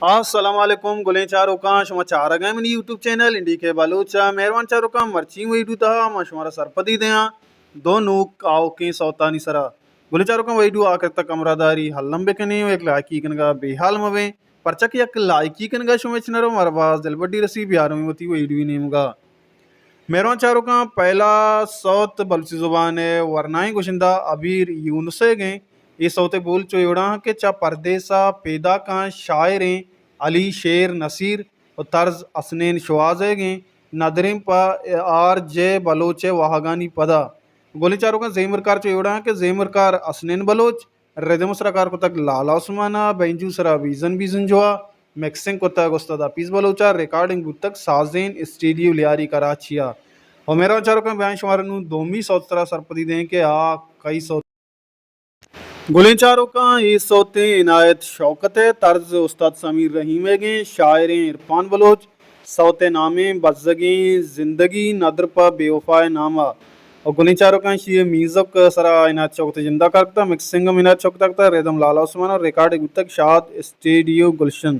السلام علیکم گلیں چاروکاں، شما چارگ ءَ منی یوٹیوب چینل انڈی کے بلوچ ءَ۔ مہروان چاروکاں، مرچی ویڈیو تہا ما شمارا سرپدی دیاں دو نوک آؤکیں سوتانی سرا۔ گلیں چاروکاں، ویڈیو آخر تک ہمراہ داری الم بکنیں و یک لائکی کنگا بے حال مبیں، پرچا کہ یک لائکی کنگا شمئے چنر و مارا باز دلبڈی رسی۔ بیاریں وتی ویڈیو نیمگا۔ مہروان چاروکاں، پہلا سوت بلوچی زبان ءِ ورنائیں گشندہ عبیر یونس ءِ گیں۔ اے سوت ءِ بول چو اے وڑا کہ چہ پردیس ءَ پیداکاں شاعریں علی شیر نصیر و طرز حسنین شوہاز ءِ گیں۔ ندریں پہ آر جے بلوچ ءِ واہگانی پدا۔ گلیں چاروکاں، زیمرکار چو اے وڑا کہ زیمرکار حسنین بلوچ، ردم سرا کار کتگ لالا عثمان ءَ، بینجو سرا بیزن بیزن جو ءَ، مکسنگ کتگ استاد حفیظ بلوچ ءَ، ریکارڈنگ بوتگ سازین اسٹیڈیو لیاری کراچی ءَ۔ و مہروان چاروکاں، بیائیں شمارا نوں دومی سوت سرا سرپدی دیں کہ آ کئی سوت۔ گلیں چاروکاں، اے سوتیں عنایت شوکت ءِ، طرز استاد سمیر رحیم ءِ گیں، شاعریں عرفان بلوچ، سوت ءِ نامیں بزگیں زندگی، ندر پہ بے وفا ءِ نام ءَ۔ و گلیں چاروکاں، ایشی ءِ میوزک سرا عنایت شوکت ءِ جندا کار کتگ، مکسنگ ہم عنایت شوکت ءَ کتگ، ردم لالا عثمان ءَ، ریکارڈنگ بوتگ شاد اسٹیڈیو گلشن۔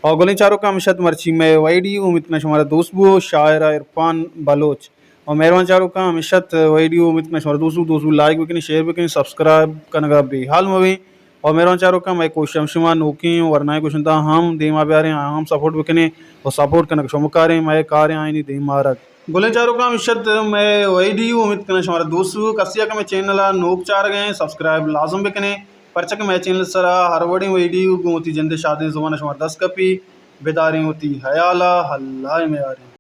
و گلیں چاروکاں، ہمیش ات مرچی مئے ویڈیو، امید کناں شمارا دوست بو، شاعر ءَ عرفان بلوچ۔ و مہروان چاروکاں، ہمیش ات ویڈیو، امید کناں شمارا دوست بو، دوست بو لائک بکنیں، شیئر بکنیں، سبسکرائب کنگا بے حال مبیں۔ و مہروان چاروکاں، مئے کوشش ہم شما نوکیں ورنائیں گشندہ ہم دیما بیاریں، آیاں ہم سپورٹ بکنیں و سپورٹ کنگ شما کاریں، مئے کاریں آیانی دیما آرگ۔ گلیں چاروکاں، ہمیش ات مئے ویڈیو، امید کناں شمارا دوست بو۔ کسے کہ مئے چینل ءَ نوک چارگ ءَ ایں، سبسکرائب لازم بکنیں، پرچا کہ مئے چینل سرا ہر وڑیں ویڈیو گوں وتی جند ءِ شادیں زبان ءَ شمارا دست کپی۔ بداریں وتی حیال ءَ، اللہ ءِ میاریں۔